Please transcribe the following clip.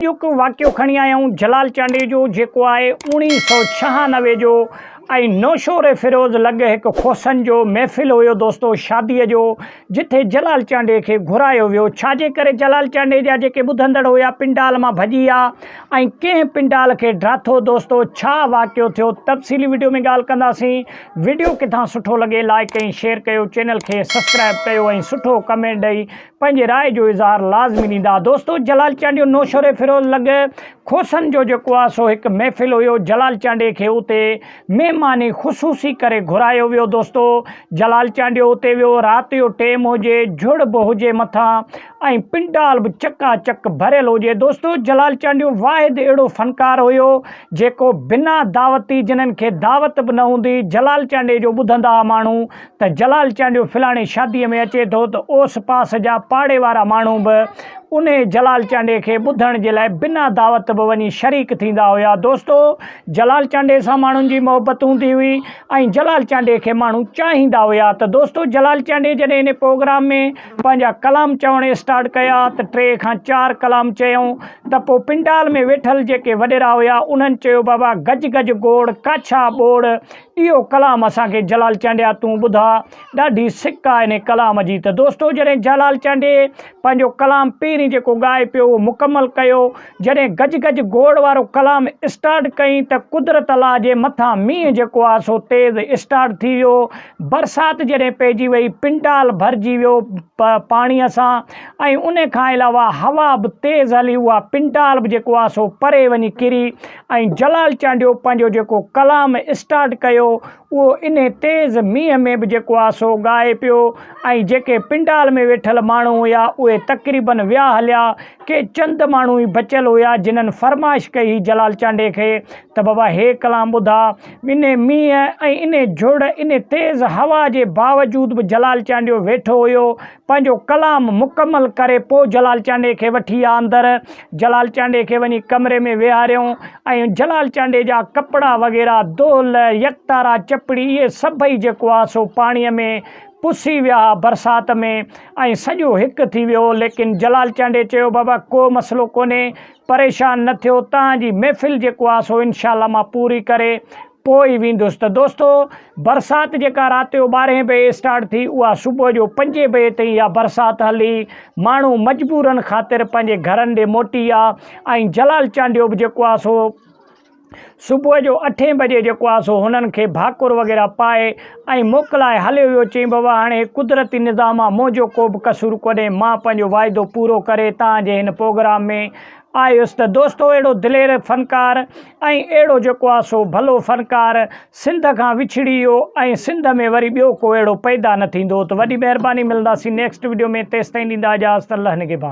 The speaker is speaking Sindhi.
اڄوڪو واقعو کڻي آيا آهيون جلال چانڊيي جو جيڪو آهي اوڻيهه سئو ڇهانوي جو ۽ نوشهري فيروز لڳ هڪ کوسن جو محفل هيو دوستو شادي جو جٿي جلال چانڊيي کي گهرايو ويو ڇاجي ڪري جلال چانڊيي جا جيڪي ٻڌندڙ هيا پنڊال مان ڀڄي ويا ۽ ڪنهن پنڊال کي ڊاٿو دوستو ڇا واقعو ٿيو تفصيلي وڊيو ۾ ڳالهه ڪنداسين وڊيو ڪٿان سٺو لڳي لائڪ ۽ شيئر ڪيو چينل کي سبسڪرائب ڪيو ۽ سٺو ڪمينٽ ڏئي پنهنجي راء جو اظهار لازمي ڏيندا. دوستو جلال چانڊيو نوشهري فيروز لڳ کوسن جو جيڪو آ سو هڪ محفل هيو جلال چانڊيي کي اتي مهماني خصوصي ڪري گهرايو ويو دوستو جلال چانڊيو اتي ويو رات جو ٽيم هجي جهڙ به هجي مٿان ۽ پنڊال به چڪا چڪ ڀريل هجي دوستو جلال چانڊيو واحد اهڙو فنڪار هيو جيڪو بنا دعوتي جنھن کي دعوت به نه هوندي جلال چانڊيي جو ٻڌندا ها ماڻهو ته جلال چانڊيو فلاڻي شاديء ۾ اچي ٿو ته اوس پاس جا پاڙي وارا ماڻهو به انهي جلال چانڊيي کي ٻڌڻ جي لاء بنا دعوت به وڃي شريڪ ٿيندا هيا. دوستو! جلال چانڊيي سان ماڻهن جي محبت هوندي هئي ۽ جلال چانڊيي کي ماڻهو چاهيندا هيا ته دوستو جلال چانڊيي جڏهن انهي پروگرام ۾ پنهنجا ڪلام چوڻ اسٽارٽ ڪيا ته ٽي کان چار ڪلام چيائون ته پوء پنڊال ۾ ويٺل جيڪي وڏيرا هيا انهن چيو بابا گج گج گوڙ ڪاڇا ٻوڙ اهو ڪلام اسان کي جلال چانڊيا تون ٻڌاء ڏاڍي سڪ آ انهي ڪلام جي ته دوستو جڏهن جلال چانڊيي پنهنجو ڪلام پهرين جيڪو ڳائي پيو اهو مڪمل ڪيو جڏهن گج گج گوڙ وارو ڪلام اسٽارٽ ڪئين ته قدرت الله جي مٿان مينهن جيڪو آ سو تيز اسٽارٽ ٿي ويو برسات جڏهن پئجي وئي پنڊال ڀرجي ويو پاڻي سان ۽ انهي کان علاوه هوا به تيز هلي اها پنڊال به جيڪو آ سو پري وڃي ڪري ۽ جلال چانڊيو پنهنجو جيڪو ڪلام اسٽارٽ ڪيو اهو انهي تيز مينهن ۾ به جيڪو آ سو ڳائي پيو ۽ جيڪي پنڊال ۾ ويٺل ماڻهو هيا اهي تقريبن ويا هليا ڪي چند ماڻهو ئي بچيل هيا جنن فرمائش ڪئي هئي جلال چانڊيي کي ته بابا هي ڪلام ٻڌا انهي مينهن ۽ انهي جهڙ انهي تيز هوا جي باوجود به جلال چانڊيو ويٺو هيو پنهنجو ڪلام مڪمل ڪري پوء جلال چانڊيي کي وٺي آ اندر. جلال چانڊيي کي وڃي ڪمري ۾ ويهاريائون ۽ جلال چانڊيي جا ڪپڙا وغيره، دهل، يڪتارا، چپڙي اهي سڀئي جيڪو آ سو پاڻيء ۾ پسي ويا ها برسات ۾ ۽ سڄو هڪ ٿي ويو. ليڪن جلال چانڊيي چيو بابا ڪو مسئلو ڪونهي، پريشان نه ٿيو، توهان جي محفل جيڪو آ سو انشاء الله مان پوري ڪري پوء ئي ويندس ته دوستو برسات جيڪا رات جو ٻارهين بجي اسٽارٽ ٿي اها صبح جو پنجين بجي تائين اها برسات هلي ماڻهو مجبورن خاطر پنهنجي گهرن ڏي موٽي ويا ۽ جلال چانڊيو به جيڪو آهي سو صبح جو اٺين بجي جيڪو آهي سو هنن کي ڀاڪر وغيره پائي ۽ موڪلائي هليو ويو چيائين بابا هاڻي هي قدرتي نظام آهي منهنجو ڪو به قصور ڪونهي مان پنهنجو واعدو پورو ڪري توهان جي هن پروگرام ۾ آيس ته دوستو اهڙو دلير فنڪار ۽ اهڙو جيڪو آ سو ڀلو فنڪار سنڌ کان وڇڙي ويو ۽ سنڌ ۾ وري ٻيو ڪو اهڙو پيدا نه ٿيندو ته وڏي مهرباني ملنداسين نيڪسٽ وڊيو ۾ تيستائين ڏيندا اجازت الله نگهبان.